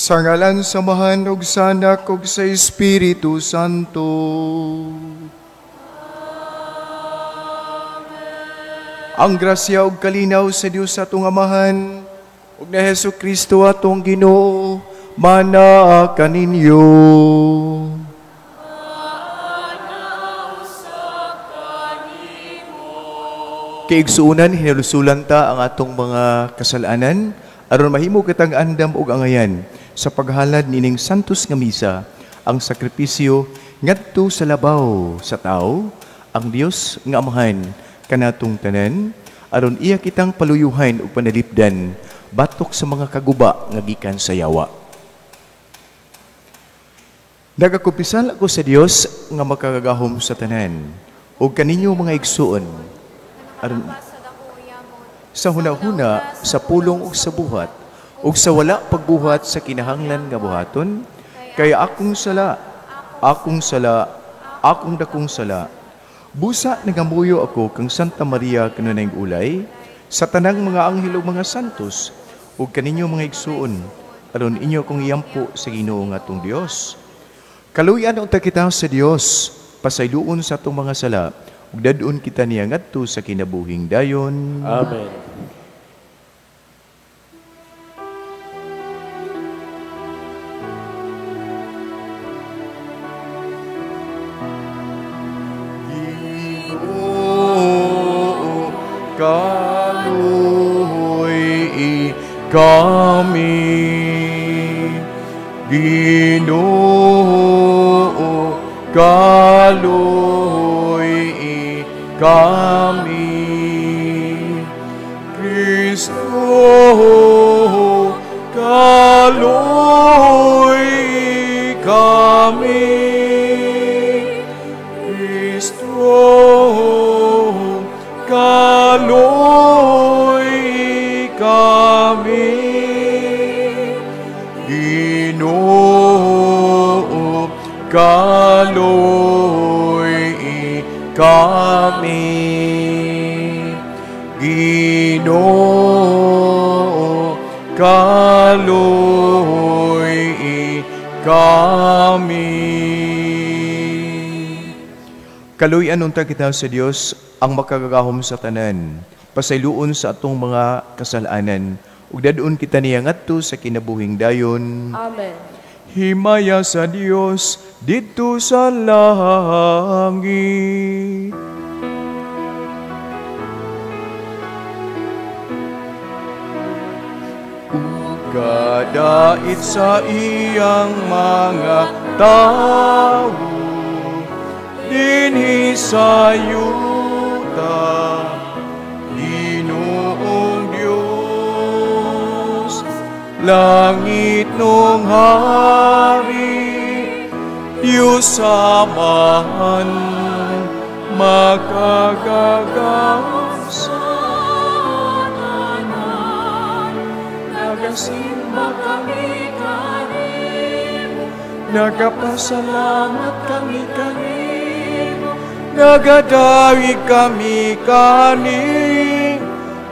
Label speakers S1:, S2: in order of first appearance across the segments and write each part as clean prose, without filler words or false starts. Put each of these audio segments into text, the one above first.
S1: Sa ngalan sa Amahan ug sa Anak ug sa Espiritu Santo. Amen. Ang grasya ug kalinaw sa Dios atong Amahan ug ni Hesus Kristo atong Ginoo mana kaninyo. Kaigsuonan, hinalusulan ta ang atong mga kasalanan aron mahimo kitang andam ug angayan sa paghalad nining santos nga misa, ang sakripisyo ngadto sa labaw sa tao, ang Dios nga Amahan kanatong tanan, aron iya kitang paluyuhan ug panalipdan batok sa mga kaguba nga gikan sa yawa. Nagakumpisal ako sa Dios nga makagagahom sa tanan ug kaninyo mga igsuon, aron sa hunahuna, sa pulong ug sa buhat, ug sa wala pagbuhat sa kinahanglan nga buhaton, kay akong sala, akong sala, akong dakong sala. Busa nagamuyo ako kang Santa Maria kanunayng ulay, sa tanang mga anghel ug mga santos, ug kaninyo mga igsuon, aron inyo akong iyampo sa Ginoo nga atong Dios. Kaluyan unta kita sa Dios, pasayloon sa atong mga sala, ug dad-on kita niya ngadto sa kinabuhing dayon.
S2: Amen.
S1: Ginoo, kaluoy kami. Ginoo, kaluoy kami. Kristo, kaluoy kami. Kristo, kaluoy kami. Ginoo, kaluoy kami. Ginoo, kaluoy kami. Kaluy-an unta kita sa Dios ang makagagahom sa tanan, pasayloon sa atong mga kasalanan, ug dad-on kita niya ngadto sa kinabuhing dayon.
S3: Amen.
S1: Himaya sa Dios didto sa langit. Ug kadait sa iyang mga tawo dinhi sa yuta, Ginoong Dios, langit nung hari, Diyos Amahan, makagagahom sa tanan. Nagasimba kami kanimo, nagapasalamat kami kanimo, nagadawig kami kani,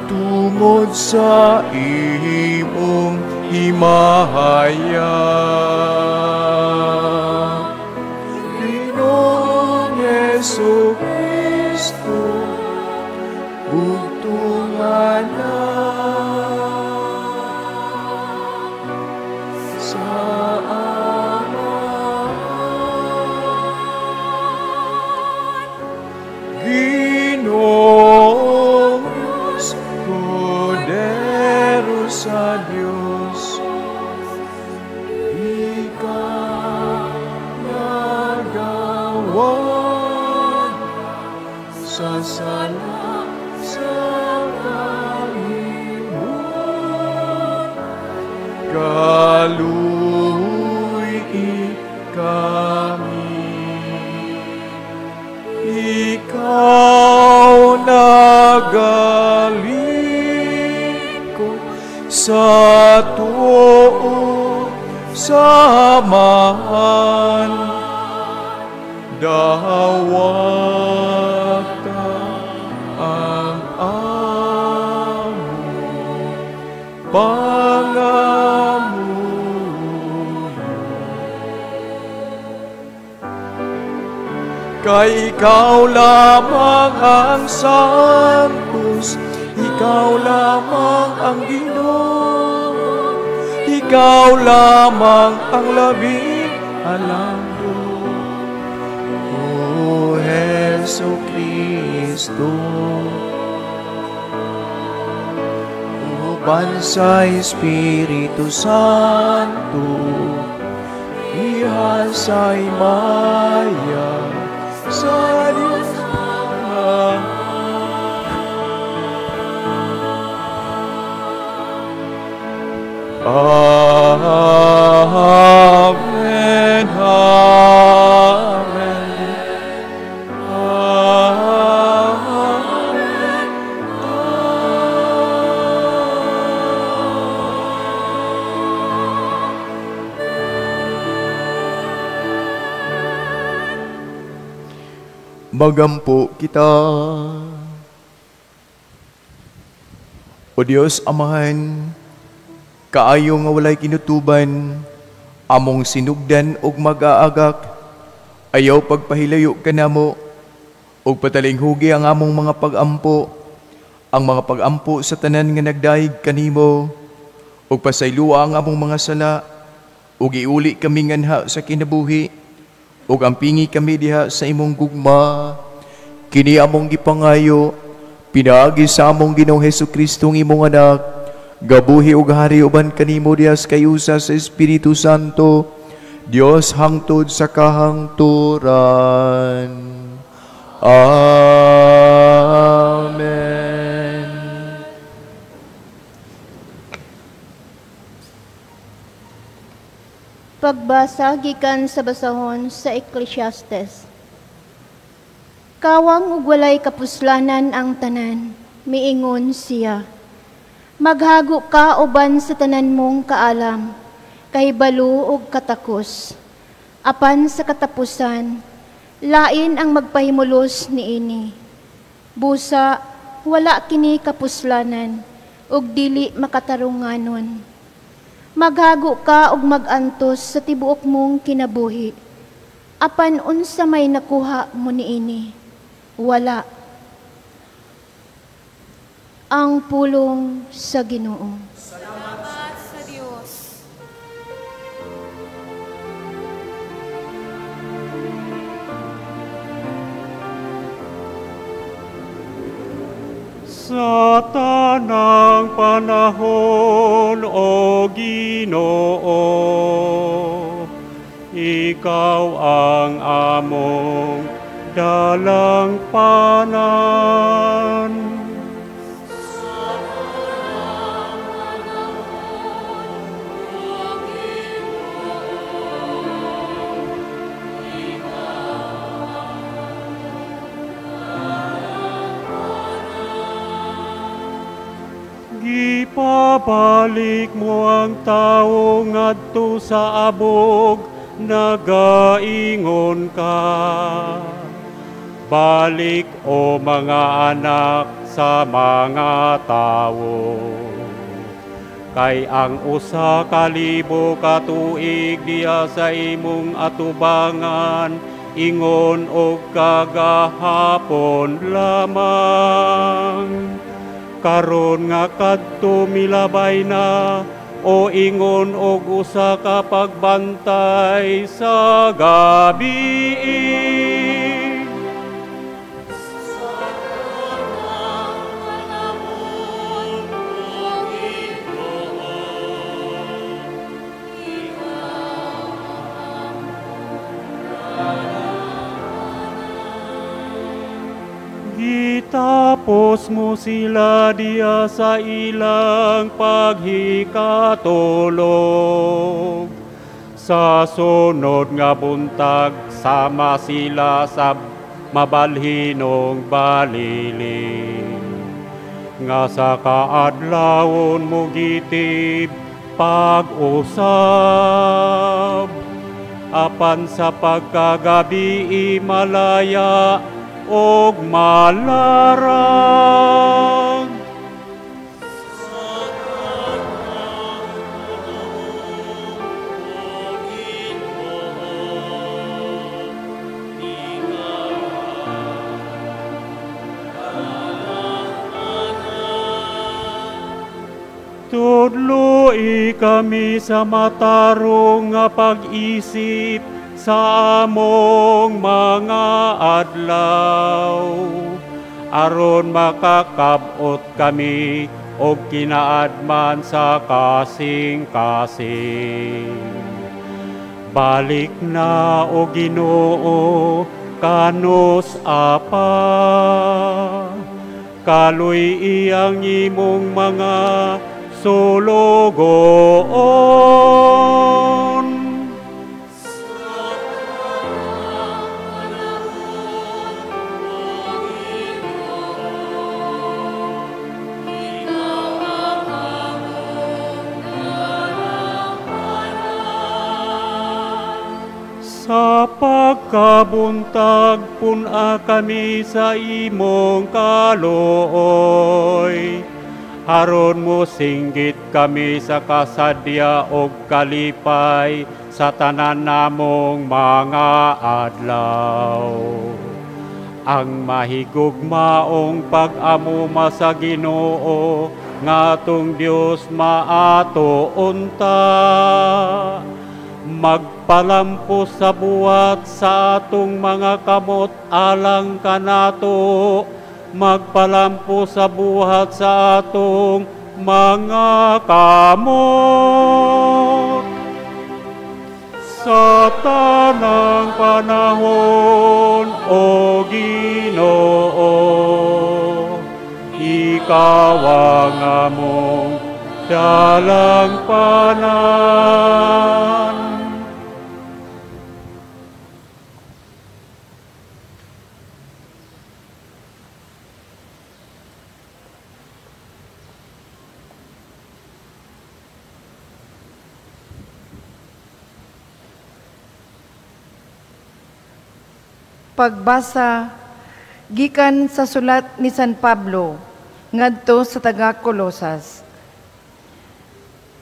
S1: tungod sa imong himaya. Ginoong Hesus Kristo, bugtong anak sa Ama. Ginoong Diyos, Kordero sa Diyos, ikaw nagawad sa sala sa kalimutan. Kaluoy kami. Ikaw nagaliko sa tuo sa Amahan, dawata ang among pangamuyo. Kay ikaw lamang ang santos, ikaw lamang ang Ginoo, ikaw lamang ang labing alando. O Hesu Kristo, uban sa Espiritu Santo, iha sa himaya sa Diyos Ama. Amen, Amen, Amen. Magampo kita. O Dios Amahan, kaayo nga walay kinutuban, among sinugdan og mag-aagak, ayaw pagpahilayo kanamo, og patalinghugi ang among mga pag-ampo, ang mga pag-ampo sa tanan nga nagdayeg kanimo, og pasaylua ang among mga sala, og iuli kami nganha sa kinabuhi, ug ampingi kami diha sa imong gugma. Kini among gipangayo pinaagi sa among Ginoong Hesukristo ng imong anak, gabuhi ug hari uban kanimo diha sa kayusa sa Espiritu Santo, Dios hangtod sa kahangturan. Amen.
S2: Pagbasa gikan sa basahon sa Ecclesiastes. Kawang ug walay kapuslanan ang tanan, miingon siya. Maghago ka uban sa tanan mong kaalam, kahibalo ug katakos. Apan sa katapusan, lain ang magpahimulos niini. Busa, wala kini kapuslanan, ug dili makatarunganon. Maghago ka og magantos sa tibuok mong kinabuhi. Apan unsa may nakuha mo niini? Wala. Ang pulong sa Ginoo.
S3: Salamat sa Dios.
S4: Sa tanang panahon, O Ginoo, ikaw ang among dalangpanan.
S3: Sa tanang panahon, O Ginoo, ikaw ang dalangpanan.
S4: Gipabalik mo ang tao ngadto sa abog, nagaingon ka. Balik, o mga anak, sa mga tawo. Kay ang 1,000 ka tuig diya sa imong atubangan, ingon og kagahapon lamang. Karon nga kadto milabay na, o ingon og usa ka pagbantay sa gabi.
S3: Sa tanang panahon, O Ginoo, ikaw ang dalangpanan.
S4: Gitapos mo sila diya sa ilang paghikatulog. Sa sunod nga buntag, sama sila sa mabalhinong balili. Nga sa kaadlawon mo gitib pag-usab. Apan sa pagkagabi malaya og malarag.
S3: Sa tanang panahon, O Ginoo, ikaw
S4: Tudloi kami sa matarong nga pag-isip sa among mga adlaw, aron makakab-ot kami og kinaadman sa kasing-kasing. Balik na, o Ginoo, kanus apa, kaloy iyang imong mga sulugoon. Sa pagkabuntag pun-a kami sa imong kaluoy, aron mo singgit kami sa kasadya og kalipay sa tanan namong mga adlaw. Ang mahigugmaong pag-amuma sa Ginoo nga atong Dios maato unta. Magpalampos sa buhat sa atong mga kamot alang kanato, magpalampos sa buhat sa atong mga kamot. Sa tanang panahon, O Ginoo, ikaw ang among dalangpanan.
S5: Pagbasa gikan sa sulat ni San Pablo ngadto sa taga Kolosas.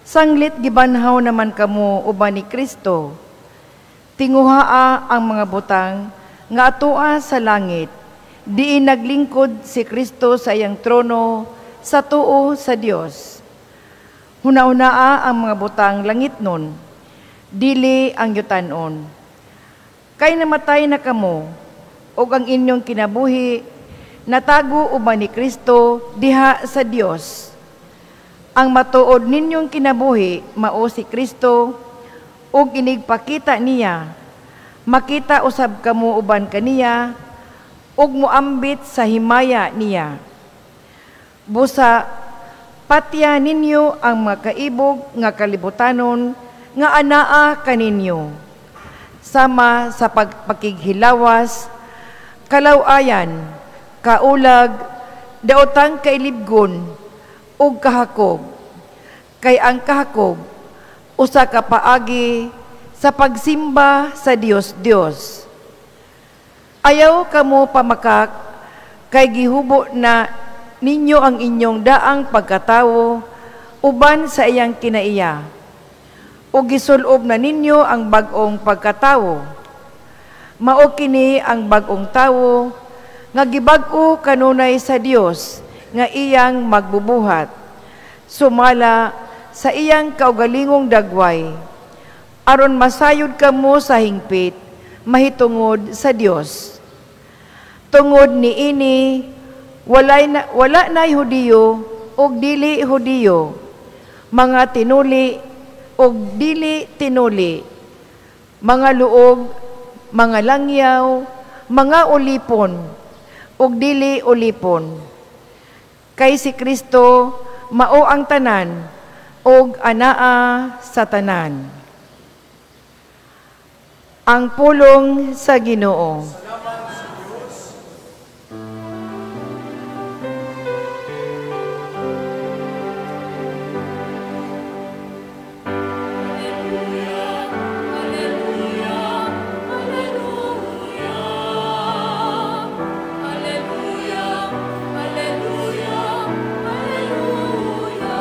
S5: Sanglit gibanhaw naman kamo uban ni Kristo. Tinguhaa ang mga butang nga atoa sa langit, diin naglingkod si Kristo sa iyang trono sa tuo sa Dios. Hunaunaa ang mga butang langit nun, dili ang yutanon. Kay namatay na kamo, ug ang inyong kinabuhi natago uban ni Kristo diha sa Dios. Ang matuod ninyong kinabuhi mao si Kristo, ug inigpakita niya, makita usab kamo uban kaniya, ug moambit sa himaya niya. Busa patya ninyo ang mga kaibog nga kalibutanon nga anaa kaninyo, sama sa pagpakighilawas, kalawayan, kaulag, daotang kailibgon, ug kahakog. Kay ang kahakog usa ka paagi sa pagsimba sa Dios Dios. Ayaw kamo pamakak, kay gihubo na ninyo ang inyong daang pagkatawo uban sa iyang kinaiya, ug gisulob na ninyo ang bag-ong pagkatawo. Mao kini ang bag-ong tawo nga gibag-o kanunay sa Dios nga iyang magbubuhat, sumala sa iyang kaugalingong dagway, aron masayod kamo sa hingpit mahitungod sa Dios. Tungod niini wala na'y Hudiyo ug dili Hudiyo, mga tinuli ug dili tinuli, mga luog, mga langyaw, mga ulipon ug dili ulipon. Kay si Kristo mao ang tanan ug anaa sa tanan. Ang pulong sa Ginoo.
S3: Alleluia, alleluia, alleluia.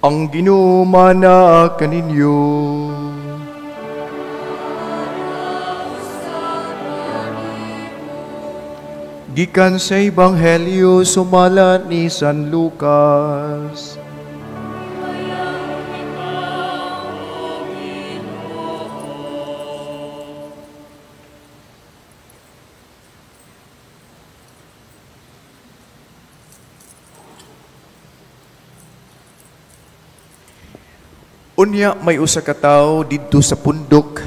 S1: Ang Ginoo mana kaninyo. Gikan sa Ebanghelyo sumala ni San Lucas. Unya may usa ka tawo didto sa pundok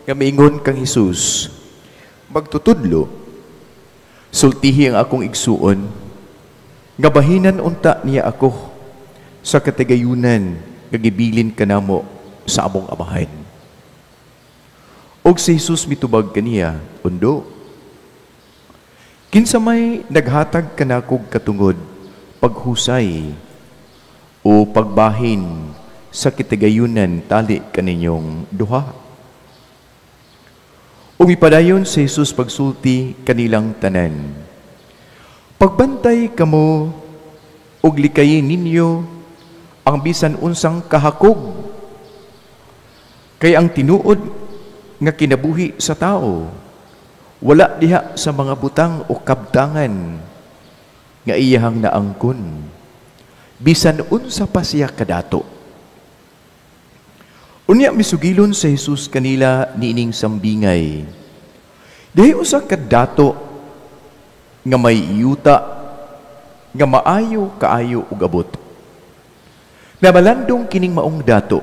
S1: nga miingon kang Hesus, magtutudlo, sultihi ang akong igsuon, nga bahinan unta niya ako sa katigayunan nga gibilin kanamo sa among amahan. Og si Hesus mitubag kaniya, undo, kinsa may naghatag kanakog katungod paghusay o pagbahin sa kitigayunan tali kaninyong duha. Ug mipadayon si Jesus pagsulti kanilang tanan. Pagbantay kamo ug likayin ninyo ang bisan unsang kahakog, kay ang tinuod nga kinabuhi sa tao wala diha sa mga butang o kabtangan nga iyahang naangkon, bisan unsa pa siya kadato. Unya misugilon sa Jesus kanila niining sambingay. Dihay usa ka dato nga may yuta nga maayo kaayo ug abot. Namalandong kining maong dato.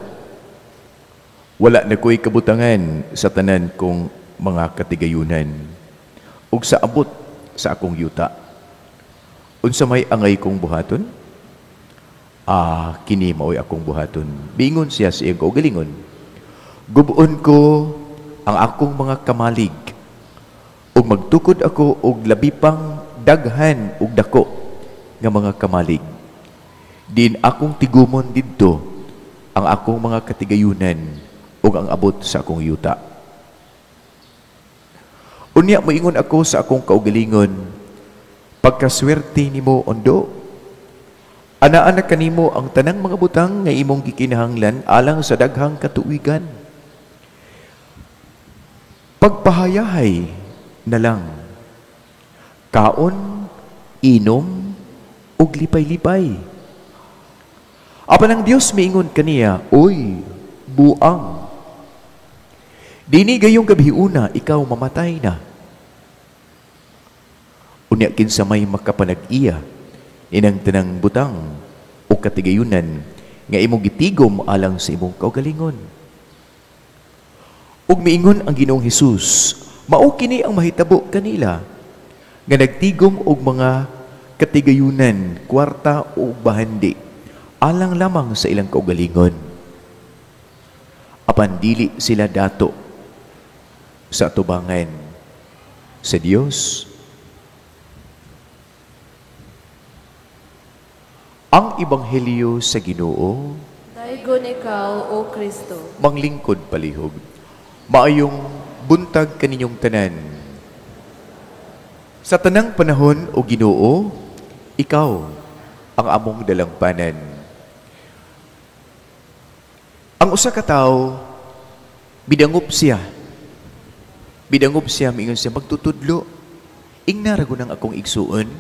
S1: Wala na ko'y kabutangan sa tanan kong mga katigayunan ug sa abot sa akong yuta. Unsa may angay kong buhaton? Ah, kini mao'y akong buhaton. Bingon siya sa iyang kaugalingon. Gubon ko ang akong mga kamalig ug magtukod ako og labi pang daghan ug dako nga mga kamalig. Din akong tigumon didto ang akong mga katigayunan ug ang abot sa akong yuta. Unya moingon ako sa akong kaugalingon, pagkaswerte nimo ondo, ana-ana kanimo ang tanang mga butang nga imong gikinahanglan alang sa daghang katuwigan. Pagpahayahay na lang, kaon, inom, ug lipay-lipay. Apan ang Dios miingon kaniya, oy, buang, dini gayong gabiuna ikaw mamatay na. Unya kinsa may makapanag-iya inang tanang butang o katigayunan nga imong gitigom alang sa imong kaugalingon. Ug miingon ang Ginoong Hesus, mao kini ang mahitabo kanila nga nagtigom og mga katigayunan, kwarta o bahandi alang lamang sa ilang kaugalingon. Apan dili sila dato sa atubangan sa Dios. Ang Ebanghelyo sa Ginoo.
S6: Daygon ikaw, O Kristo.
S1: Manglingkod palihog. Maayong buntag kaninyong tanan. Sa tanang panahon, O Ginoo, ikaw ang among dalangpanan. Ang usa ka tawo, bidangup siya. Bidangup siya, miingon siya, magtutudlo. Ingna ra gunang akong igsuon,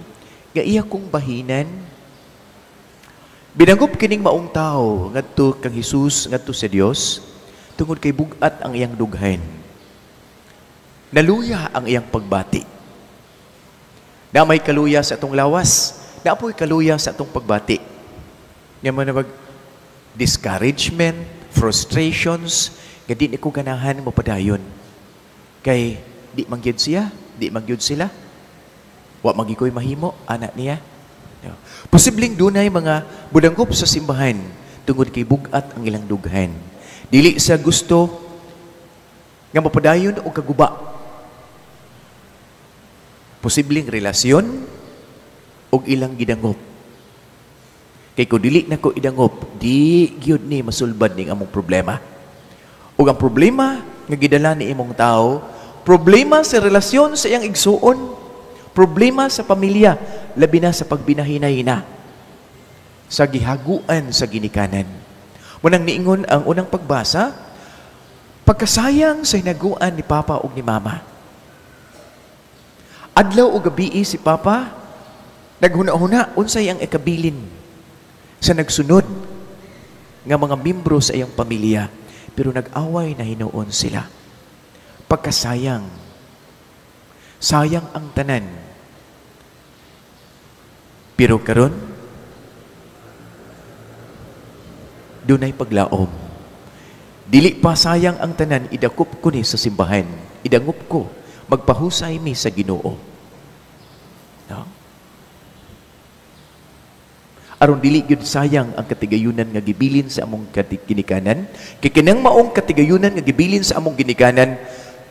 S1: nga iya kong bahinan. Binanggop kining maong tao ngadto kang Hesus, ngadto sa Dios, tungod kay bug-at ang iyang dughan. Naluya ang iyang pagbati. Na may kaluya sa atong lawas, na apoy kaluya sa atong pagbati. Nga man nabag discouragement, frustrations, nga di ni ko ganahan mo padayon. Kay di man gyud siya, di man gyud sila. Wa man gyud ko'y mahimo, anak niya. Posibleng dunay mga budanggop sa simbahan tungod kay bug-at ang ilang dughan. Dili sa gusto nga mapadayon o kaguba. Posibleng relasyon og ilang gidangop. Kay kung dili na ko idangop, di gyud ni masulbad ning among problema. Ug ang problema nga gidala ni imong tao, problema sa relasyon sa iyang igsuon, problema sa pamilya, labi na sa pagbinahinay na, sa gihaguan sa ginikanan. Munang niingon ang unang pagbasa, pagkasayang sa hinaguan ni Papa ug ni Mama. Adlaw o gabii si Papa, naghuna-huna unsay ang ikabilin sa nagsunod nga mga membro sa iyang pamilya, pero nag-away na hinuon sila. Pagkasayang, sayang ang tanan. Pero karon, dunay paglaom. Dili pa sayang ang tanan, idakop ko ni sa simbahan. Idangup ko, magpahusay mi sa Ginoo. No? Aron dili gyud sayang ang katigayunan nga gibilin sa among ginikanan, kay kinang maong katigayunan nga gibilin sa among ginikanan,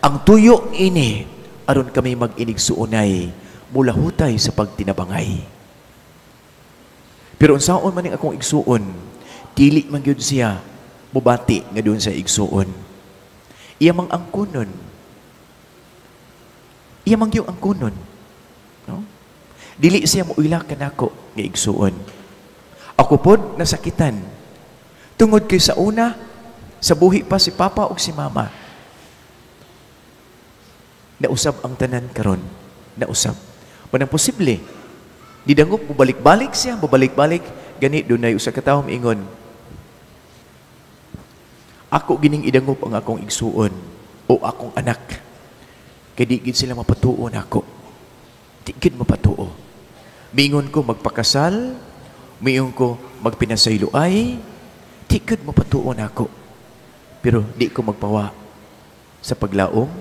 S1: ang tuyo ini aron kami mag-inigsuonay, mulahutay sa pagtinabangay. Pero unsaon man ning akong igsuon, dili man gyud siya mubati nga doon sa igsuon. Iya mang angkunon. Iya mang gyud angkunon. No? Dili siya muila kanako nga igsuon. Ako pod nasakitan. Tungod kay sa una, sa buhi pa si Papa ug si Mama. Nausab ang tanan karon. Nausab. Manang posible, didangop mobalik-balik siya, mobalik-balik, gani dunay usa ka tawo miingon, ako gining idangop ang akong igsuon o akong anak. Kay di gid sila mapatuo nako. Di gid mapatuo. Miingon ko magpakasal, miingon ko magpinasayloay, di gid mapatuo nako. Pero di ko magpawa sa paglaom,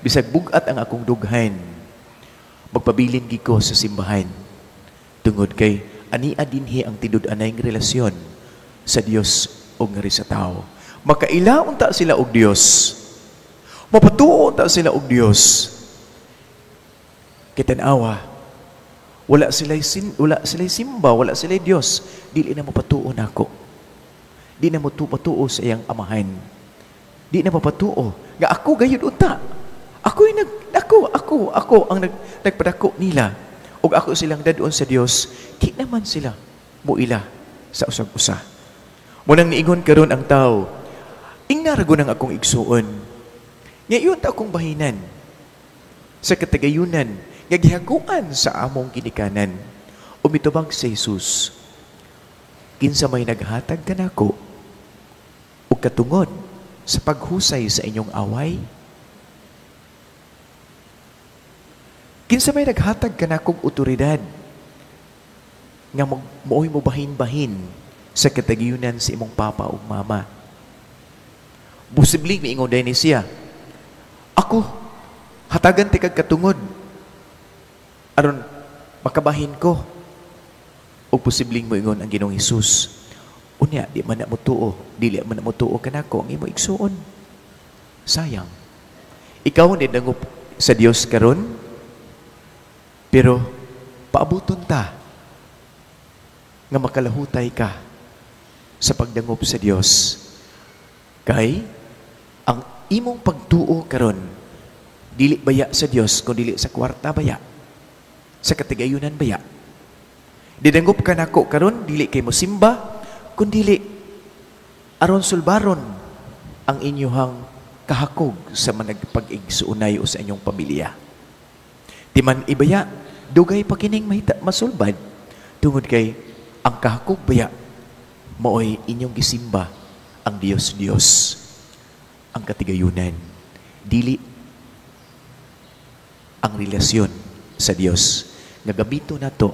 S1: bisag bug-at ang akong dughan, magpabilin gid ko sa simbahan. Tungod kay ania dinhi ang tinud-anay nga relasyon sa Dios ug ngari sa tao. Makaila unta sila og Dios. Mapatuo unta sila og Dios. Kay tan-awa, wala sila'y simba, wala sila'y Dios, dili na mapatuo nako. Di na mapatuo sa iyang amahan. Di na mapatuo nga ako gayud unta. Ako'y ako ang nagpadako nila. Ug ako silang dadon sa Dios, di naman sila muila sa usag-usa. Munang niingon karon ang tao, ingna ra ang akong igsuon. Ngayon ta akong bahinan sa katagayunan nga gihaguan sa among ginikanan. Umitubag si Jesus, kinsa may naghatag kanako ug katungod sa paghusay sa inyong away? Kinsa may naghatag kanakong otoridad nga mooy mo bahin-bahin sa katagayunan sa imong papa ug mama? Posibleng miingon din siya, ako, hatagan ti kag katungod aron makabahin ko. O posibleng moingon ang Ginoong Hesus, unya di man na motuo, dili man na motuo kanako ang imo igsuon. Sayang. Ikaw ni dangup sa Dios karon, pero paabuton ta nga makalahutay ka sa pagdangop sa Dios. Kay ang imong pagtuo karon dili baya sa Dios kun dili sa kwarta baya, sa katigayunan baya. Didangop ka nako karon dili kay mosimba kun dili aron sulbaron ang inyuhang kahakog sa managpag-igsuonay o sa inyong pamilya. Di man ibaya, dugay pa kining mahita masulbad tungod kay ang kahakog baya maoy inyong gisimba ang Dios Dios, ang katigayunan, dili ang relasyon sa Dios nga gamito nato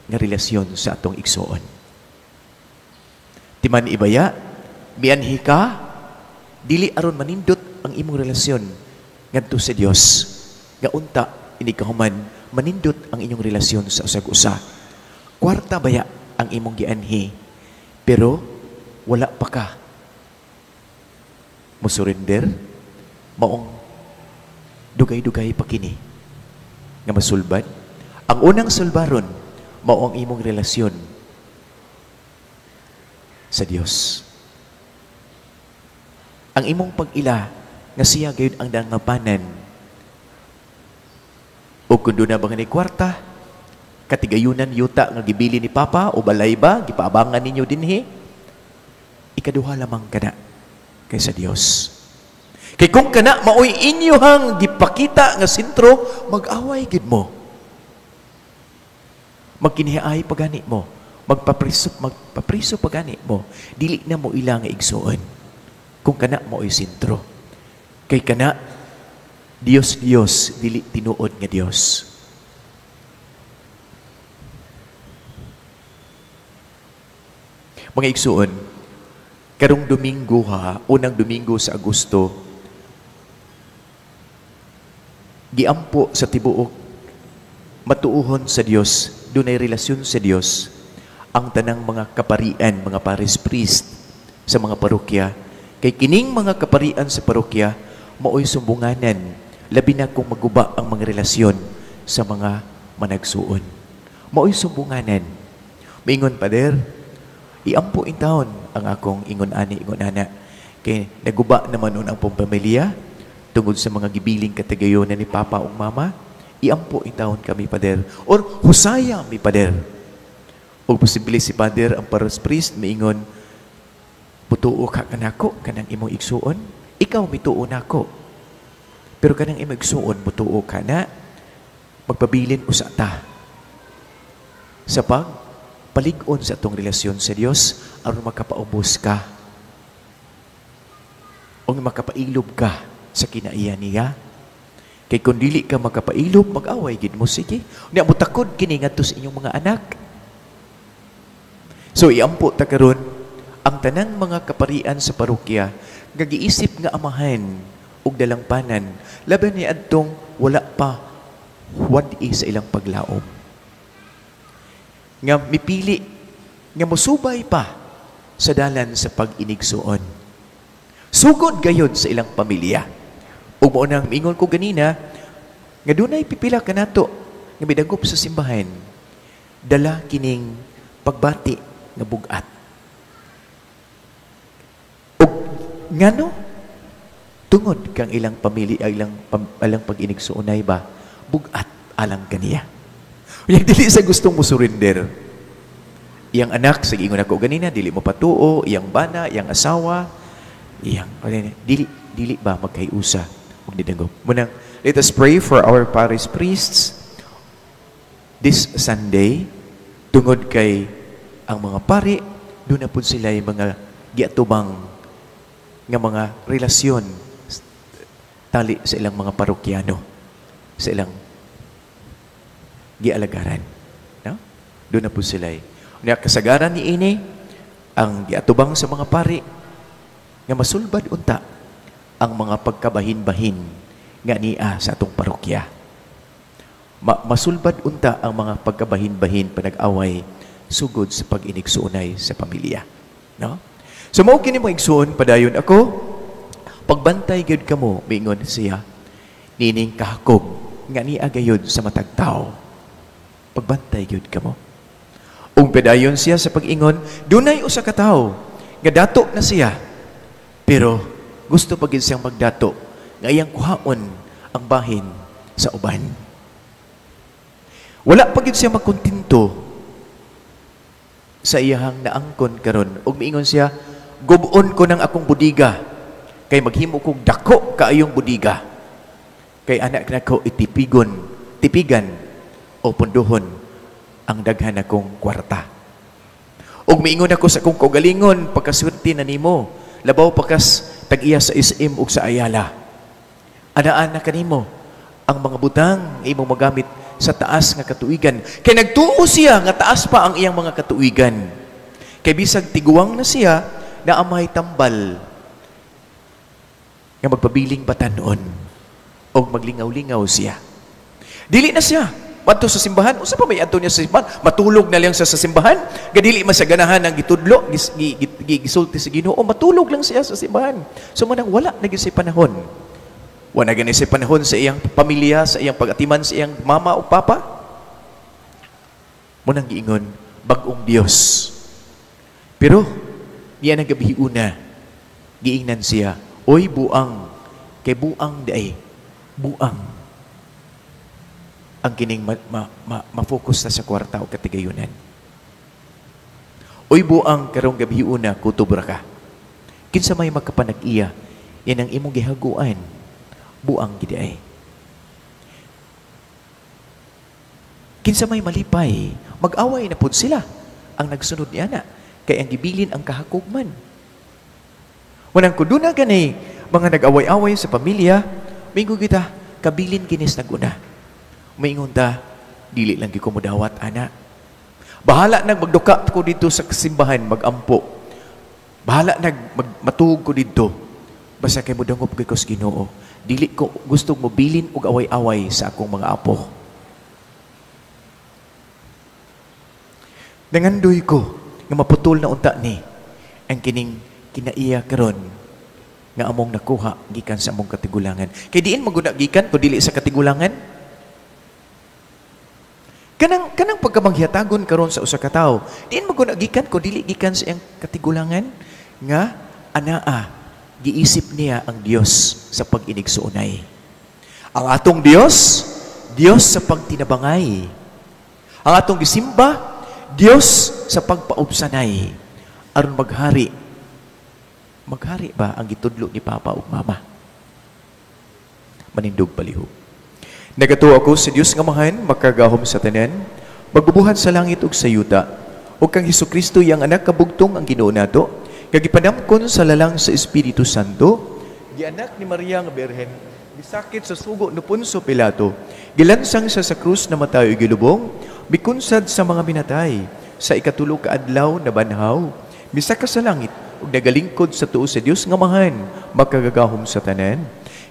S1: nga relasyon sa atong igsoon. Timan ibaya, mianhi ka, dili aron manindot ang imong relasyon ngadto sa Dios, nga unta inikahuman manindot ang inyong relasyon sa usag-usa. Kwarta baya ang imong gianhi, pero wala pa ka mosurrender, maong dugay-dugay pa kini nga masulbad. Ang unang sulbaron mao ang imong relasyon sa Dios. Ang imong pag-ila nga siya gayud ang dangapanan. O kung doon na ba nga ni kwarta, katigayunan yuta nga gibili ni Papa o balay ba, gipaabangan ninyo dinhi, Ikaduha lamang kana kaysa Dios. Kay kung kana maoy inyohang gipakita nga sentro, mag-away gid mo. Magkinihaay pagani mo, magpapriso pagani mo, dili na mo ila nga igsuon. Kung kana maoy sentro. Kay kana Dios Dios, dili tinuod nga Dios. Mga igsuon, karong Domingo ha, unang Domingo sa Agosto, giampo sa tibuok matuohon sa Dios, dunay relasyon sa Dios ang tanang mga kaparian, mga parish priest sa mga parokya. Kay kining mga kaparian sa parokya maoy sumbunganan, labi na kung maguba ang mga relasyon sa mga managsuon. Maoy sumbunganan. Maingon, Pader, iampo in taon ang akong ingon ani, ingon ana. Kay naguba naman nun ang pong pamilya tungod sa mga gibiling katagayonan ni Papa ug Mama. Iampo in taon kami, Pader. Or husaya mi, Pader. O posible si Pader, ang parish priest, maingon, putuo ka kanako, kanang imong igsuon. Ikaw mituo nako. Pero kanang imong igsuon, mutuo ka na, magpabilin usa ta. Sa pagpalig-on sa atong relasyon sa Dios, aron makapaubos ka. O makapailob ka sa kinaiya niya. Kay kung dili ka makapailob, mag-away gid mo, sige. Unya motakod kini ngadto sa inyong mga anak. So iampo ta karon ang tanang mga kaparian sa parokya nga giisip nga amahan ug dalangpanan, labi ni adtong wala pa wad-i sa ilang paglaom. Nga mipili, nga mosubay pa sa dalan sa pag-inigsuon. Sugod gayod sa ilang pamilya. Ug mao nang miingon ko ganina, nga dunay pipila kanato nga midagop sa simbahan, dala kining pagbati nga bug-at. Ug ngano? Tungod kang ilang pamilya, ilang pag-inigsuonay ba, bug-at alang kaniya. Unya dili sa gustong mo surrender. Iyang anak, sa giingon ako ganina, dili mo patuo, iyang bana, iyang asawa, iyang dili, dili ba magkayusa ug nidagop. Munang, let us pray for our parish priests this Sunday, tungod kay ang mga pari, doon na po sila yung mga giatubang nga mga relasyon tali sa ilang mga parokyano, sa ilang gialagaran. No? Doon na po sila. Unya, kasagaran ni ini, ang giatubang sa mga pari, nga masulbad unta ang mga pagkabahin-bahin nga niya sa atong parokya. Masulbad unta ang mga pagkabahin-bahin panag-away sugod sa pag-inigsuonay sa pamilya. No? So mao kini mga igsuon, padayon ako, pagbantay gyud kamo, miingon siya, nining kahakog nga niya gayud sa matag tawo. Pagbantay gyud kamo. Ug padayon siya sa pag-ingon, dunay usa ka tawo nga dato na siya, pero gusto pa gyud siyang magdato nga iyang kuhaon ang bahin sa uban. Wala pa gyud siya magkontento sa iyahang naangkon karon. Ug miingon siya, gub-on ko ng akong budiga, kay maghimo kog dako kaayong budiga, kay anak nako itipigon, tipigan o punduhon ang daghan akong kwarta. Ug miingon ako sa akong kaugalingon, pagkaswerte na nimo, labaw pakas tag-iya sa SM ug sa Ayala. Anaan na kanimo ang mga butang imong magamit sa taas nga katuigan. Kay nagtuo siya nga taas pa ang iyang mga katuigan. Kay bisag tiguang na siya, na amay tambal nga magpabiling batanon og maglingaw-lingaw siya. Dili na siya adto sa simbahan. Usa pa may adto niya sa simbahan, matulog na lang siya sa simbahan. Gadili man siya ganahan ang gitudlo, gisulti sa Ginoo, matulog lang siya sa simbahan. So manang wala na gyud siya panahon. Wala gani siya panahon sa iyang pamilya, sa iyang pag-atiman sa iyang mama o papa. Munang giingon, bag-ong Dios. Pero niya nang gabi una, giingnan siya, oy buang, kay buang day, buang. Ang kining ma-focus na sa kwarta o katigayunan. Oy buang, karong gabi una, kutob ra ka. Kinsa may magkapanag-iya, yan ang imong gihaguan, buang gid ay. Kinsa may malipay, mag-away na pud sila ang nagsunod niya na, kay ang gibilin ang kahakugman. Wanang kuduna gani mga nag-away-away sa pamilya, mingo kita, kabilin kinis naguna. Maingon ta, dili lang gyud ko modawat ana. Bahala nag magduka ko dito sa simbahan, magampo. Bahala nag matuog ko dito. Basta kay modangop gyud ko sa Ginoo. Dili ko gusto mobilin og away-away sa akong mga apo. Nangandoy ko nga maputol na unta ni ang kining kinaiya karon nga among nakuha gikan sa among katigulangan. Kay diin maguna gikan kun dili sa katigulangan. Kanang pagkamanghihatagon karon sa usa ka tawo, diin maguna gikan kun dili gikan sa iyang katigulangan nga anaa giisip niya ang Dios sa pag-inigsuonay. Ang atong Dios, Dios sa pagtinabangay. Ang atong gisimba, Dios sa pagpaubsanay. Aron maghari. Maghari ba ang gitudlo ni Papa ug Mama? Manindog palihog. Nagatuo ako sa Dios nga Amahan, makagahom sa tanan, magbubuhat sa langit ug sa yuta, ug kang Hesukristo iyang anak kabugtong ang Ginoo nato, nga gipanamkon sa lalang sa Espiritu Santo, gianak ni Maria nga Birhen, gisakit sa sugo ni Poncio Pilato, gilansang siya sa krus na matay ug gilubong, mikunsad sa mga minatay, sa ikatulo ka adlaw na banhaw, misaka sa langit ug nagalingkod sa tuo sa Dios nga Amahan, makagagahom sa tanan.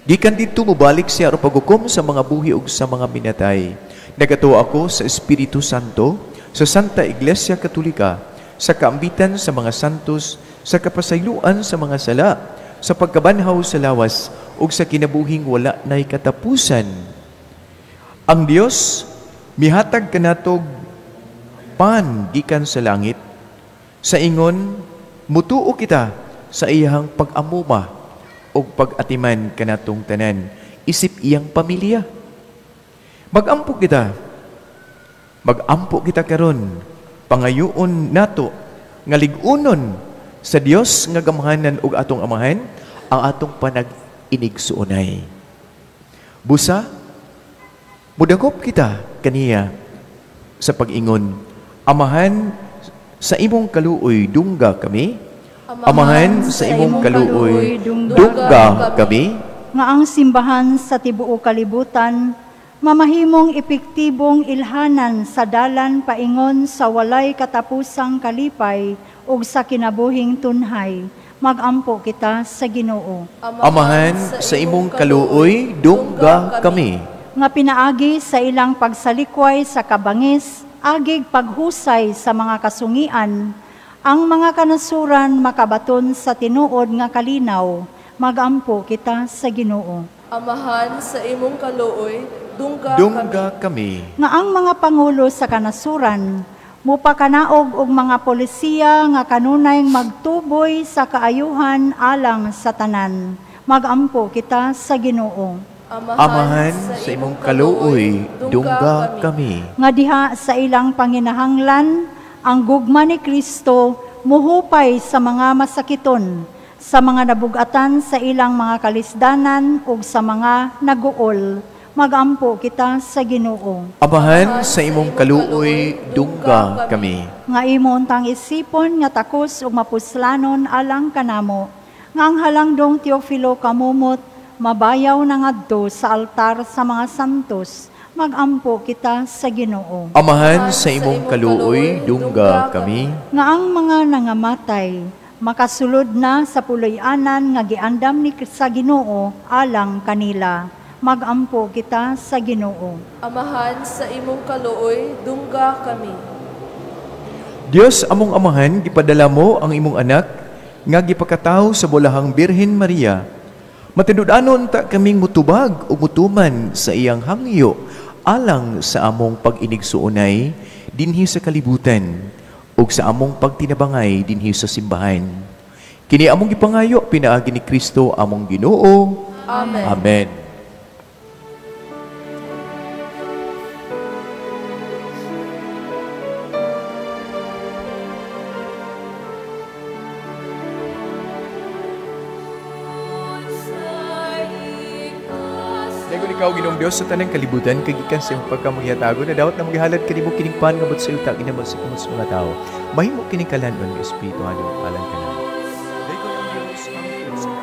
S1: Gikan didto mobalik siya aron paghukom sa mga buhi ug sa mga minatay. Nagatuo ako sa Espiritu Santo, sa Santa Iglesia Katolika, sa kaambitan sa mga santos, sa kapasayloan sa mga sala, sa pagkabanhaw sa lawas ug sa kinabuhing wala nay katapusan. Ang Dios mihatag kanatog pan gikan sa langit, sa ingon mutuo kita sa iyang pag-amuma ug pag-atiman kanatong tanan isip iyang pamilya. Magampo kita. Magampo kita karon, pangayoon nato nga lig-unon sa Dios nga gamhanan ug atong Amahan ang atong panag-inigsuonay. Busa mudakop kita kaniya sa pag-ingon, Amahan, sa imong kaluoy dungga kami. Amahan, sa imong kaluoy dungga kami.
S7: Nga ang simbahan sa tibuok kalibutan mamahimong epektibong ilhanan sa dalan paingon sa walay katapusang kalipay ug sa kinabuhing tunhay. Magampo kita sa Ginoo.
S1: Amahan, sa imong kaluoy dungga kami.
S7: Nga pinaagi sa ilang pagsalikway sa kabangis, agig paghusay sa mga kasungian, ang mga kanasuran makabaton sa tinuod nga kalinaw. Magampo kita sa Ginoo.
S6: Amahan, sa imong kaluoy dungga
S1: kami.
S7: Nga ang mga pangulo sa kanasuran mupakanaog og mga polisiya nga kanunay magtuboy sa kaayuhan alang sa tanan. Magampo kita sa Ginoo.
S1: Amahan, sa imong kaluoy dungga kami.
S7: Nga diha sa ilang panginahanglan ang gugma ni Kristo muhupay sa mga masakiton, sa mga nabugatan sa ilang mga kalisdanan ug sa mga naguol. Magampo kita sa Ginoo.
S1: Amahan, sa imong kaluoy dungga kami.
S7: Nga imong tang isipon nga takos ug mapuslanon alang kanamo, nga ang halangdong Teofilo kamumot mabayaw na ngadto sa altar sa mga santos. Magampo kita sa Ginoo.
S1: Amahan, sa imong kaluoy dungga kami.
S7: Nga ang mga nangamatay makasulod na sa puloy-anan nga giandam ni sa Ginoo alang kanila. Magampo kita sa Ginoo.
S6: Amahan, sa imong kaluoy dungga kami.
S1: Dios among Amahan, gipadala mo ang imong anak nga gipakatawo sa bulahang Birhen Maria. Matinud-anon ta kaming mutubag o mutuman sa iyang hangyo alang sa among pag-inigsuonay dinhi sa kalibutan ug sa among pagtinabangay dinhi sa simbahan. Kini among gipangayo pinaagi ni Kristo among Ginoo.
S6: Amen.
S1: Amen. Dayon ikaw, Ginoong Dios, sa tanang kalibutan, kay gikan sa imong pagkamanghihatago na dawat na maghalad kanimo kining pan nga sa yuta ginamot sa kamot sa mga tawo. Mahimo kining kalan-on nga espiritu alang kanamo. Dayon ang Dios ang sa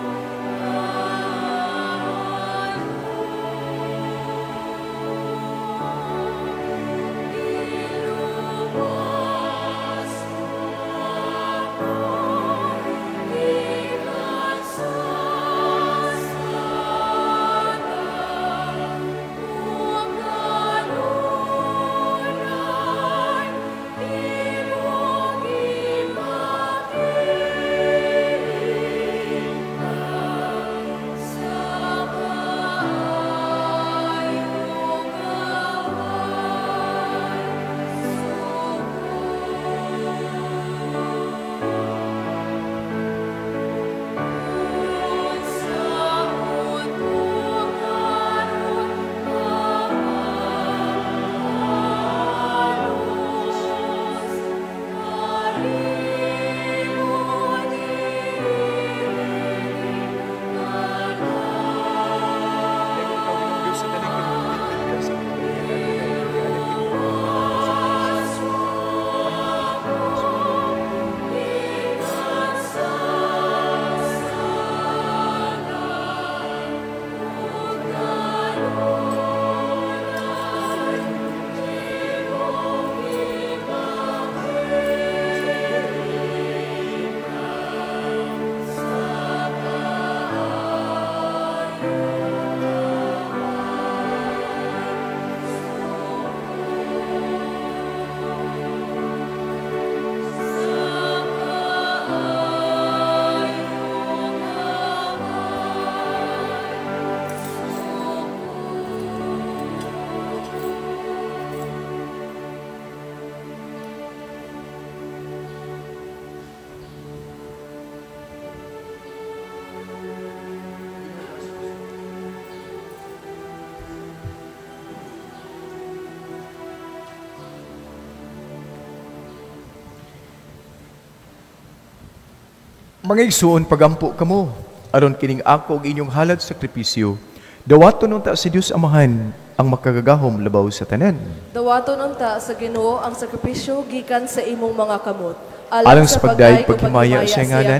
S1: Mga igsuon, pagampo kamo, aron kining ako og inyong halad sakripisyo, dawaton unta sa Dios Amahan ang makagagahom labaw sa tanan.
S6: Dawaton unta sa Ginoo ang sakripisyo gikan sa imong mga kamot,
S1: alang sa pagdayeg paghimaya sa ngalan,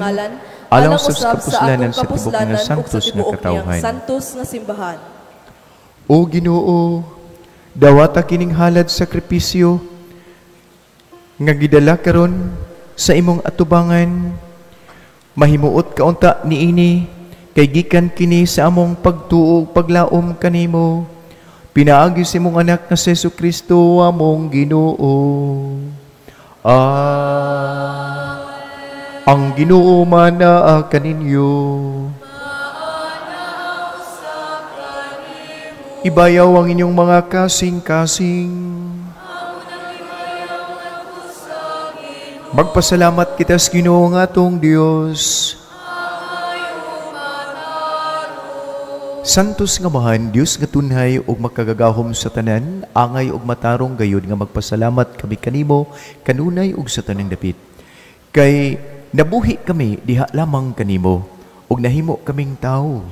S1: alang sa kapuslanan sa tibuok nga santos nga katawhan.
S6: Santos nga simbahan.
S1: O Ginoo, dawata kining halad sakripisyo nga gidala karon sa imong atubangan. Mahimuot kaunta niini kay gikan kini sa among pagtuo paglaom kanimo, pinaagi sa imong anak nga si Jesu-Kristo among Ginoo. Ang Ginoo manaa kaninyo. Ibayaw ang inyong mga kasing-kasing. Magpasalamat kita sa Ginoo nga atong Dios. Santos nga Amahan, Dios nga tunhay ug makagagahom sa tanan, angay ug matarong gayud nga magpasalamat kami kanimo kanunay ug sa tanang dapit. Kay nabuhi kami diha lamang kanimo ug nahimo kaming tawo.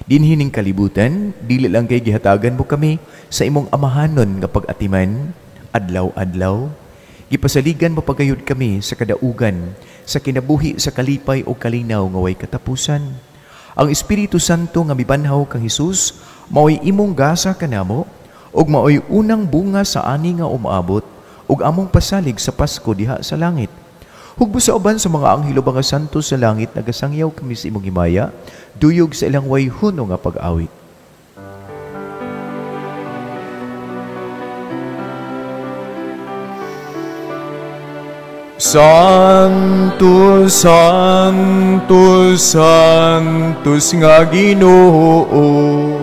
S1: Dinhi ning kalibutan, dili lang kay gihatagan mo kami sa imong amahanon nga pag-atiman adlaw-adlaw. Gipasaligan mo pagayod kami sa kadaugan, sa kinabuhi, sa kalipay o kalinaw nga way katapusan. Ang Espiritu Santo nga mibanhaw kang Hesus, maoy imong gasa kanamo, ug maoy unang bunga sa ani nga umaabot, ug among pasalig sa Pasko diha sa langit. Hugbo sa uban sa mga anghelo nga santo sa langit, nagasangyaw kami sa imong himaya, duyog sa ilang way huno nga pag-awit. Santo, Santo, Santos nga Ginoo,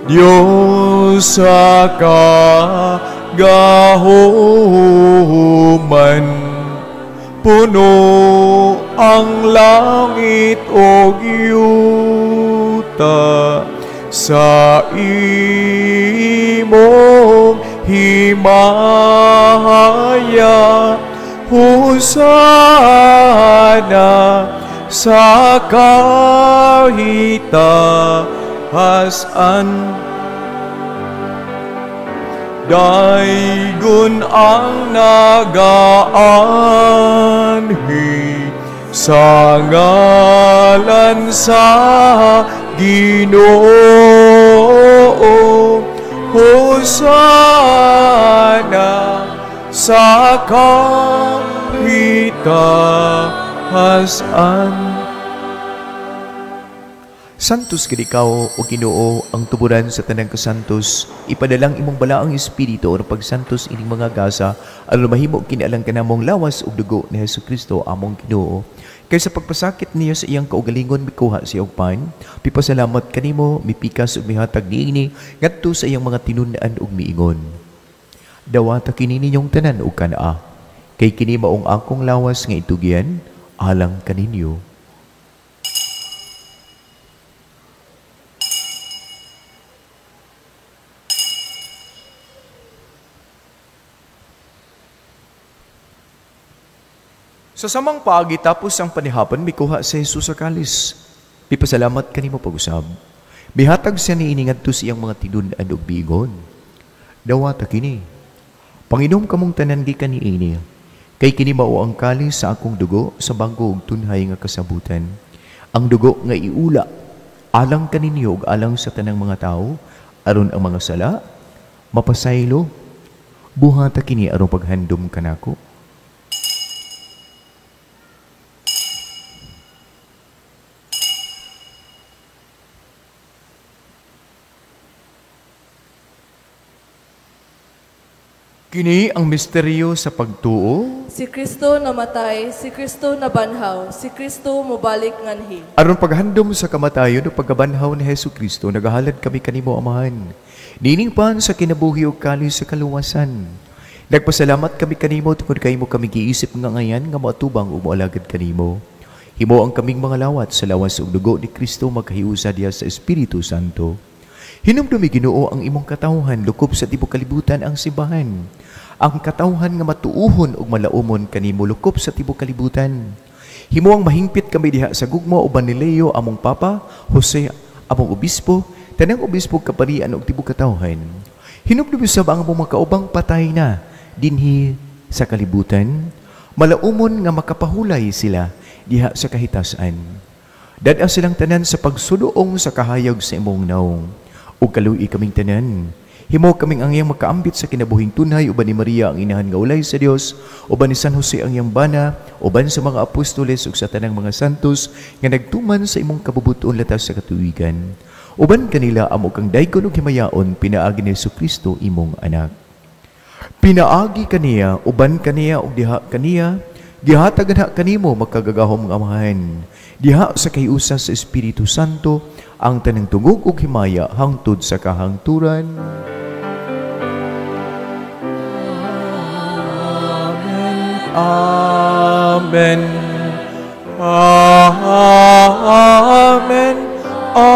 S1: Dios sa kagahoman, puno ang langit ug yuta sa imong himaya. Hosana sa kahitahasan. Daygon ang nagaanhi sa ngalan sa Ginoo. Hosana sa kahitahasan. Santos gid ikaw, o Ginoo, ang tuburan sa tanang kasantos. Ipadalang imong balaang espiritu aron pagsantos ining mga gasa, aron mahimo kini alang kanamong lawas ug dugo ni Hesukristo among Ginoo. Kay sa pagpasakit niya sa iyang kaugalingon mikuha siya og pan, pipasalamat kanimo, mipikas ug mihatag niini ngadto sa iyang mga tinun-an ug miingon. Dawata kini ninyong tanan ug kan-a, kay kini maong akong lawas nga itugyan alang kaninyo. Sa samang paagi tapos ang panihapon, mikuha si Jesus sa kalis. Pipasalamat kanimo pag-usab. Mihatag siya niini ngadto sa iyang mga tinun-an ug miingon. Dawata kini. Panginom kamong tanan gikan niini, kay kini mao ang kalis sa akong dugo sa bag-o ug tunhay nga kasabutan. Ang dugo nga iula alang kaninyo ug alang sa tanang mga tawo, aron ang mga sala mapasaylo. Buhata kini aron paghandom kanako. Kini ang misteryo sa pagtuo.
S6: Si Kristo namatay, si Kristo nabanhaw, si Kristo mobalik nganhi.
S1: Aron paghandom sa kamatayon o pagkabanhaw ni Hesukristo, nagahalad kami kanimo, Amahan. Nining pan sa kinabuhi ug kalis sa kaluwasan. Nagpasalamat kami kanimo tungod kay mo kami giisip nga ngayan nga moatubang ug moalagad kanimo. Himo ang kaming mga lawat sa lawas ug dugo ni Kristo magkahiusa diha sa Espiritu Santo. Hinumdumi Ginoo ang imong katawhan lukob sa tibuok kalibutan ang simbahan. Ang katawhan nga matuuhon ug malaumon kanimo lukob sa tibuok kalibutan. Himo ang mahingpit kami diha sa gugma uban ni Leo among Papa, Jose among obispo, tanang obispo kaparian ug tibuok katawhan. Hinumdumi sab ang among mga kaubang patay na dinhi sa kalibutan, malaumon nga makapahulay sila diha sa kahitasan. Dad-a silang tanan sa pagsuduong sa kahayag sa imong naong. Ug kaluoy kaming tanan. Himo kaming ang iyang makaambit sa kinabuhing tunhay uban ni Maria ang inahan nga ulay sa Dios, uban ni San Jose ang iyang bana, uban sa mga apostoles ug sa tanang mga santos nga nagtuman sa imong kabubuton latas sa katuwigan. Uban kanila amo kang daygon ug himayaon pinaagi ni Hesukristo imong anak. Pinaagi kaniya, uban kaniya ug diha kaniya, gihatag na kanimo makagagahom nga Amahan. Diha sa kahiusa sa Espiritu Santo ang tanang tungog ug himaya hangtod sa kahangturan. Amen. Amen. Amen.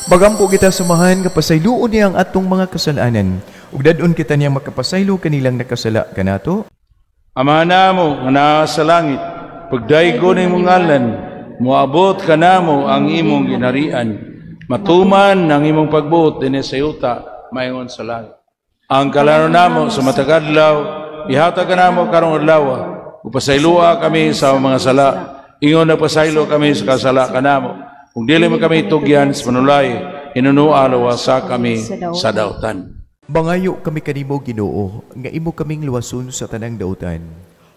S1: Magampo kita samahan nga pasayloon niya ang atong mga kasalanan ug dad-on kita niya makapasaylo kanilang nakasala kanato.
S8: Ama namo nga naa sa langit, pagdaygon imong ngalan, moabot kanamo ang imong ginharian. Matuman ang imong pagbuot dinhi sa yuta maingon sa langit. Ang kalano namo sa matag adlaw ihatag kanamo karong adlaw, ug pasayloa kami sa among mga sala, ingon nagpasaylo kami sa kasala kanamo. Kung dili man kami tugyan sa panulay, hinunua luwasa kami sa dautan.
S1: Mangayo kami kanimo Ginoo, nga imo kaming luwason sa tanang dautan.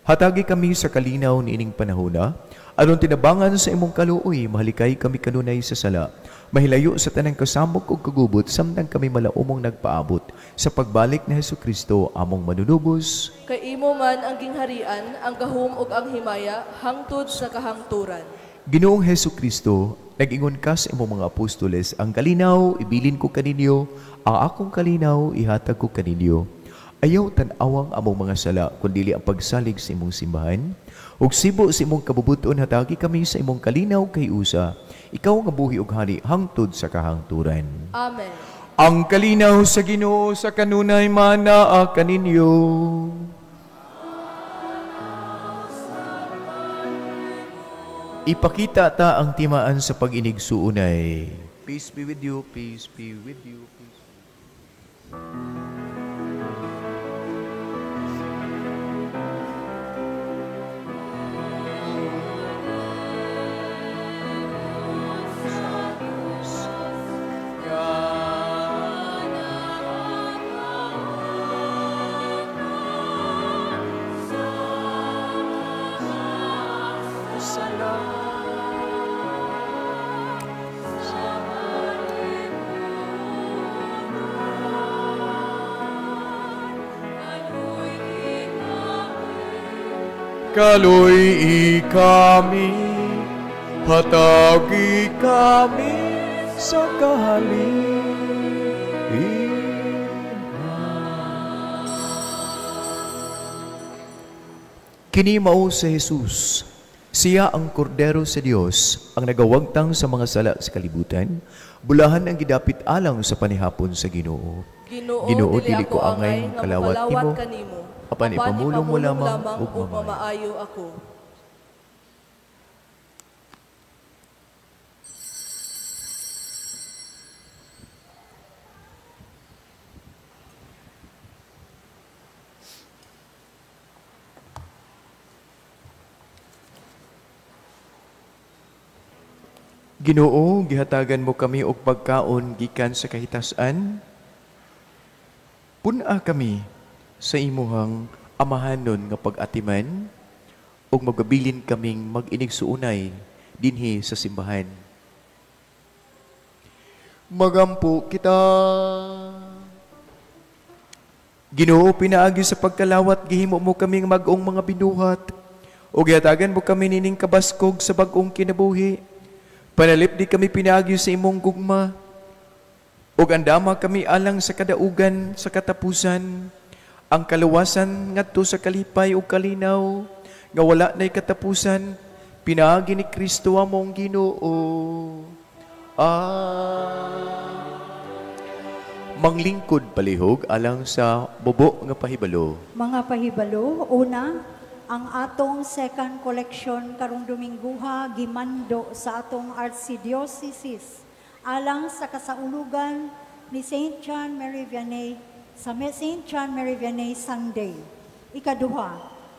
S1: Hatagi kami sa kalinaw niining panahona, aron tinabangan sa imong kaluoy, mahalikay kami kanunay sa sala, mahilayo sa tanang kasamok ug kagubot, samtang kami malaumong nagpaabot sa pagbalik ni Hesukristo among manunubos.
S6: Kay imo man ang gingharian, ang gahom ug ang himaya, hangtod sa kahangturan.
S1: Ginoong Hesukristo, nag-ingon ka sa imong mga apostoles, ang kalinaw ibilin ko kaninyo, ang akong kalinaw ihatag ko kaninyo. Ayaw tan-awang among mga sala, kundili ang pagsalig sa imong simbahan. Ug sibo sa imong kabubuton, hatagi kami sa imong kalinaw kay usa. Ikaw nga buhi ug hari hangtod sa kahangturan.
S6: Amen.
S1: Ang kalinaw sa Ginoo sa kanunay manaa kaninyo. Ipakita ta ang timaan sa pag-inigsuunay. Peace be with you, peace be with you, peace. Kaloy kami, hatagi kami sa kahalin. Kini mao si Jesus. Siya ang kordero sa Dios, ang nagawagtang sa mga sala sa kalibutan. Bulahan ang gidapit alang sa panihapon sa Ginoo.
S6: Ginoo, dili ako angay nga
S1: kalawat
S6: kanimo.
S1: Apan ipamulong mo lamang ug
S6: mamaayo ako.
S1: Ginoo, gihatagan mo kami og pagkaon gikan sa kahitasan. Pun-a kami sa imuhang amahanon nga pag-atiman ug magabilin kaming mag-inigsuunay dinhi sa simbahan. Magampo kita. Ginoo, pinaagi sa pagkalawat gihimo mo kaming mag-ong mga binuhat ug gihatagan mo kami nining kabaskog sa bag-ong kinabuhi. Panalip di kami pinaagi sa imong gugma ug andama kami alang sa kadaugan sa katapusan. Ang kaluwasan ngadto sa kalipay ug kalinaw nga wala nay katapusan, pinaagi ni Kristo among Ginoo. Manglingkod palihog alang sa bubo nga pahibalo.
S7: Mga pahibalo, una, ang atong second collection karong Domingguha gimando sa atong Archdiocese alang sa kasaulugan ni St. John Mary Vianney sa St. John Mary Vianney Sunday. Ikaduha,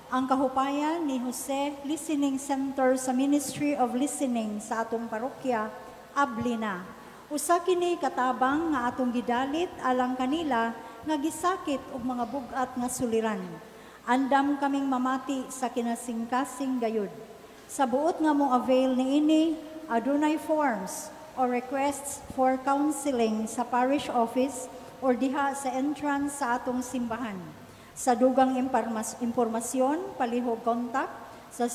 S7: ang kahupayan ni Jose Listening Center sa Ministry of Listening sa atong parokya, Ablina. Usa kini katabang nga atong gidalit alang kanila nga gisakit og mga bug-at nga suliran. Andam kaming mamati sa kinasingkasing gayud. Sa buot nga mo avail niini, adunay forms or requests for counseling sa parish office or diha sa entrance sa atong simbahan. Sa dugang impormasyon, palihog contact sa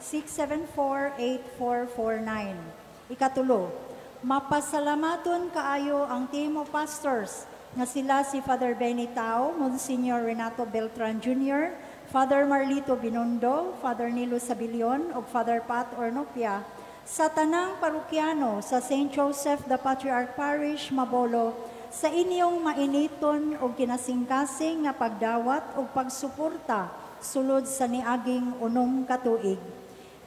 S7: 0995-674-8449. Ikatulo, mapasalamaton kaayo ang team of pastors nga sila si Father Benny Tao, Monsignor Renato Beltran Jr., Father Marlito Binondo, Father Nilo Sabilion, ug Father Pat Ornopia, sa tanang parokyano sa St. Joseph the Patriarch Parish, Mabolo, sa inyong mainiton o kinasingkasing nga pagdawat o pagsuporta sulod sa niaging unong katuig.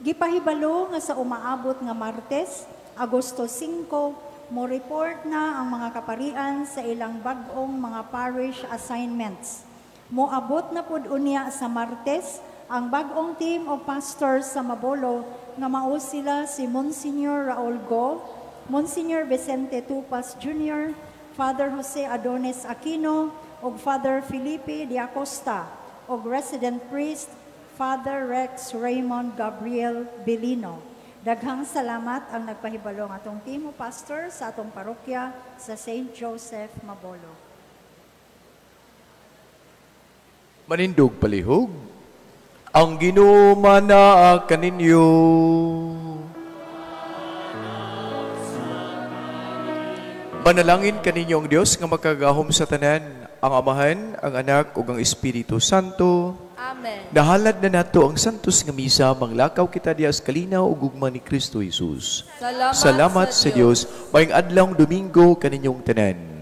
S7: Gipahibalo nga sa umaabot nga Martes, Agosto 5, mo report na ang mga kaparian sa ilang bag-ong mga parish assignments. Moabot na pud unya sa Martes ang bag-ong team of pastors sa Mabolo nga mao sila si Monsignor Raul Go, Monsignor Vicente Tupas Jr., Father Jose Adonis Aquino, ug Father Felipe de Acosta, ug resident priest Father Rex Raymond Gabriel Belino. Daghang salamat ang nagpahibalo ang atong team of pastors sa atong parokya sa St. Joseph Mabolo.
S1: Manindog palihog, ang Ginoo manaa kaninyo. Manalangin kaninyo ang Dios nga makagahom sa tanan, ang Amahan, ang Anak ug ang Espiritu Santo.
S6: Amen.
S1: Nahalad na nato ang santos nga misa, manglakaw kita diha sa kalinaw ug gugma ni Kristo Jesus.
S6: Salamat,
S1: Salamat sa Dios. Maayong adlaw Domingo kaninyong tanan.